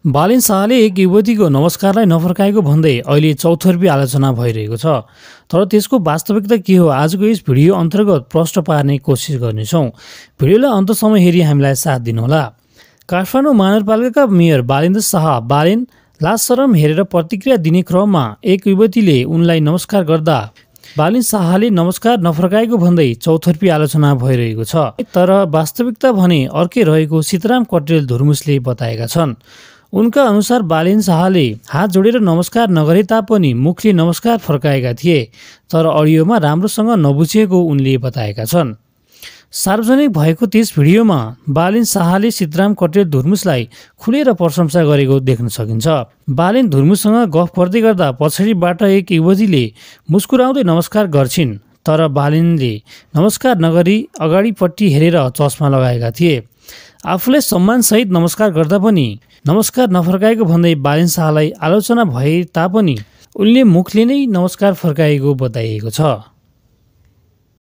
बालिन शाहले एक युवतीको नमस्कारलाई नफर्काएको भन्दै अहिले चौतर्फी आलोचना भइरहेको छ। तर त्यसको वास्तविकता के हो, आजको यस भिडियो अन्तर्गत प्रश्न पार्ने कोसिस गर्नेछौँ। भिडियोलाई अन्तसम्म हेरी हामीलाई साथ दिनुहोला। काठमाडौँ महानगरपालिकाका मेयर बालिन शाह बालिन लाज शरम हेरेर प्रतिक्रिया दिने क्रममा एक युवतीले उनलाई नमस्कार गर्दा बालिन शाहले नमस्कार नफर्काएको भन्दै चौतर्फी आलोचना भइरहेको छ। तर वास्तविकता भने अर्कै रहेको सीताराम कट्रेल धुर्मुसले बताएका छन्। उनका अनुसार बालिन शाहले हात जोडेर नमस्कार नगरे तापनि मुखले नमस्कार फर्काएका थिए, तर अडियोमा राम्रोसँग नबुझिएको उनले बताएका छन्। सार्वजनिक भएको त्यस भिडियोमा बालिन शाहले सीताराम कट्रेल धुर्मुसलाई खुलेर प्रशंसा गरेको देख्न सकिन्छ। बालिन धुर्मुससँग गफ गर्दै गर्दा पछाडिबाट एक युवतीले मुस्कुराउँदै नमस्कार गर्छिन्, तर बालिनले नमस्कार नगरी अगाडिपट्टि हेरेर चस्मा लगाएका थिए। आफूलाई सम्मानसहित नमस्कार गर्दा पनि नमस्कार नफर्काएको भन्दै बालिन शाहलाई आलोचना भए तापनि उनले मुखले नै नमस्कार फर्काएको बताइएको छ।